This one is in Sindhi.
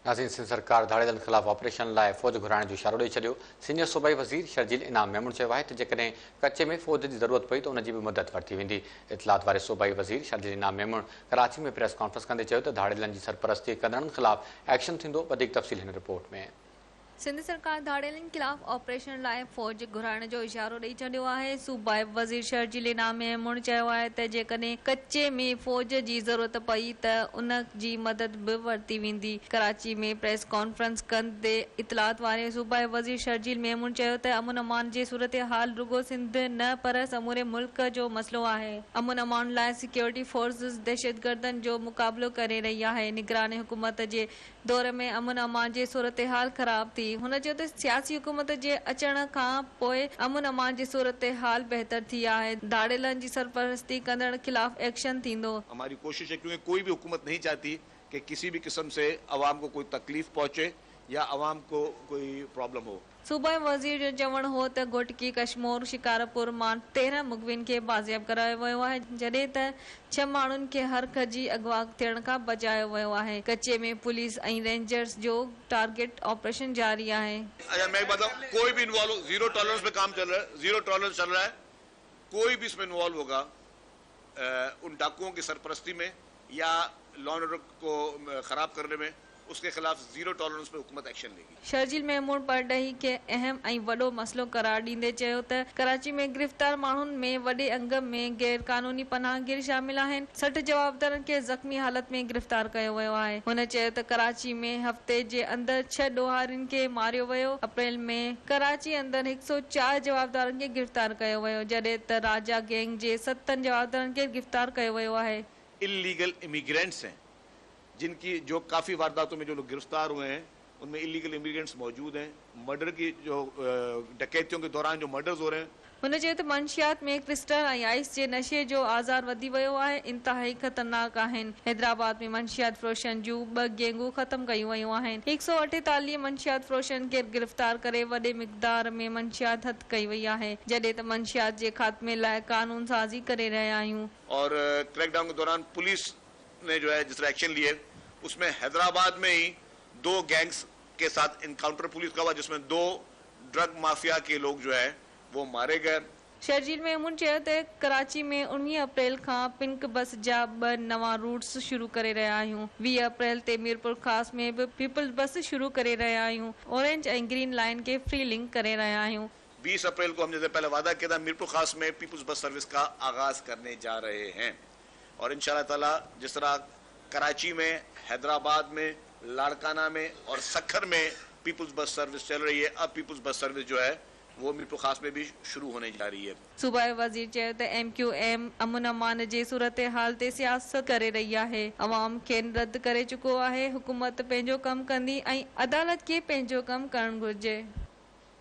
ناظرين سنڌ سرڪار ڌاڙيلن خلاف آپريشن لاء فوج گهرائڻ جو اشارو ڏئي ڇڏيو. سينيئر صوبائي وزير شرجيل انعام ميمڻ چيو آهي ته جيڪڏهن ڪچي ۾ فوج جي ضرورت پئي ته ان جي به مدد ورتي ويندي. اطلاعات واري صوبائي وزير شرجيل انعام ميمڻ ڪراچي ۾ پريس ڪانفرنس ڪندي چيو ته ڌاڙيلن جي سرپرستي ڪندڙن خلاف ايڪشن ٿيندو. وڌيڪ تفصيل هن رپورٽ ۾. سنڌ سرڪار ڌاڙيلن خلاف آپريشن لاء فوج گهرائڻ جو اشارو ڏئي ڇڏيو آهي. صوبائي وزير شرجيل انعام ميمڻ چيو آهي ته جيڪڏهن ڪچي ۾ فوج جي ضرورت پئي ته ان جي مدد به ورتي ويندي. ڪراچي ۾ پريس ڪانفرنس ڪندي اطلاعات واري صوبائي وزير شرجيل ميمڻ چيو ته امن امان جي صورتحال رڳو سنڌ نه پر سموري ملڪ جو مسئلو آهي. امن امان لاء سيڪيورٽي فورسز دهشتگردن جو مقابلو ڪري رهي آهي. نگران حڪومت جي دور ۾ امن امان جي صورتحال خراب ٿي. هن چيو ته سياسي حڪومت جي اچڻ کان پوء امن امان جي صورتحال بهتر ٿي آهي، ڌاڙيلن جي سرپرستي ڪندڙن خلاف ايڪشن ٿيندو. هماري ڪوشش هي ڪيونڪه ڪوئي به حڪومت نهين چاهتي ڪه ڪسي به قسم سي عوام ڪو ڪوئي تڪليف پهچي يا عوام ڪو ڪوئي پرابلم هو. صوبائي وزير جو چوڻ هو ته گهوٽڪي، ڪشمور، شڪارپور مان 13 مغوين کي بازياب ڪرايو ويو آهي، جڏهن ته ڇهه ماڻهن کي هرکجي اغوا ٿيڻ کان بچايو ويو آهي، ڪچي ۾ پوليس ۽ رينجرز جو ٽارگيٽ آپريشن جاري آهي. اچها مين هڪ بات بتاؤن ڪوئي ڀي انوالو هو زيرو ٽالرنس پي ڪام چل رها هي زيرو ٽالرنس چل رها هي ڪوئي ڀي اس مين انوالو هوگا ان ڊاڪوئون ڪي سرپرستي مين يا لا اينڊ آرڊر ڪو خراب ڪرني مين اس ڪي خلاف زيرو ٽالرنس پي حڪومت ايڪشن لي گي. شرجيل محمود پرڏيهي کي اهم ۽ وڏو مسئلو قرار ڏيندي چيو ته ڪراچي ۾ گرفتار ماڻهن ۾ وڏي انگ ۾ غير قانوني پناهگير شامل آهن، 60 جوابدارن کي زخمي حالت ۾ گرفتار ڪيو ويو آهي. هن چيو ته ڪراچي ۾ هفتي جي اندر ڇهه ڏوهارين کي ماريو ويو، اپريل ۾ ڪراچي اندر هڪ سئو چار جوابدارن کي گرفتار ڪيو ويو، جڏهن ته راجا گينگ جي ستن جوابدارن کي گرفتار ڪيو ويو آهي. اليگل اميگرينٽس هين جن ڪي جو ڪافي وارداتون مين جو لوگ گرفتار هوئي هين ان مين اليگل اميگرينٽس موجود هين مرڊر ڪي جو ڊڪيتيون ڪي دوران جو مرڊرز هو رهي هين. هن چيو ته منشيات ۾ ڪرسٽل ۽ آئس جي نشي جو آزار وڌي ويو آهي، انتهائي خطرناڪ آهن، حيدرآباد ۾ منشيات فروشن جون ٻه گينگون ختم ڪيون ويون آهن، هڪ سئو 48 منشيات فروشن کي گرفتار ڪري وڏي مقدار ۾ منشيات هٿ ڪئي وئي آهي، جڏهن ته منشيات جي خاتمي لاء قانون سازي ڪري رهيا آهيون. اور ڪريڪ ڊائون ڪي دوران پوليس ني جو هي جس طرح ايڪشن ليي اس مين حيدرآباد مين هي دو گينگس ڪي ساٿ انڪائونٽر پوليس ڪا هوا جس مين دو ڊرگ مافيا ڪي لوگ جو هي وو ماري گئي. شرجيل ميمڻ چيو ته ڪراچي ۾ 19 اپريل کان پنڪ بس جا ٻه نوان روٽس شروع ڪري رهيا آهيون، 20 اپريل تي ميرپورخاص ۾ به پيپلز بس شروع ڪري رهيا آهيون، اورينج ۽ گرين لائين کي فري لنڪ ڪري رهيا آهيون. 20 اپريل ڪو هم جيسي پهلي وعده ڪيا ٿا ميرپورخاص مين پيپلز بس سروس ڪا آغاز ڪرني جا رهي هين اور انشاء الله تعالي جس طرح ڪراچي مين حيدرآباد مين لاڙڪانا مين اور سکر مين پيپلز بس سروس چل رهي هي اب پيپلز بس سروس جو هي وو ميرپورخاص مين ڀي شروع هوني جا رهي هي. صوبائي وزير چيو ته ايم ڪيو ايم امن امان جي صورتحال تي سياست ڪري رهي آهي، عوام کين رد ڪري چڪو آهي، حڪومت پنهنجو ڪم ڪندي ۽ عدالت کي پنهنجو ڪم ڪرڻ گهرجي.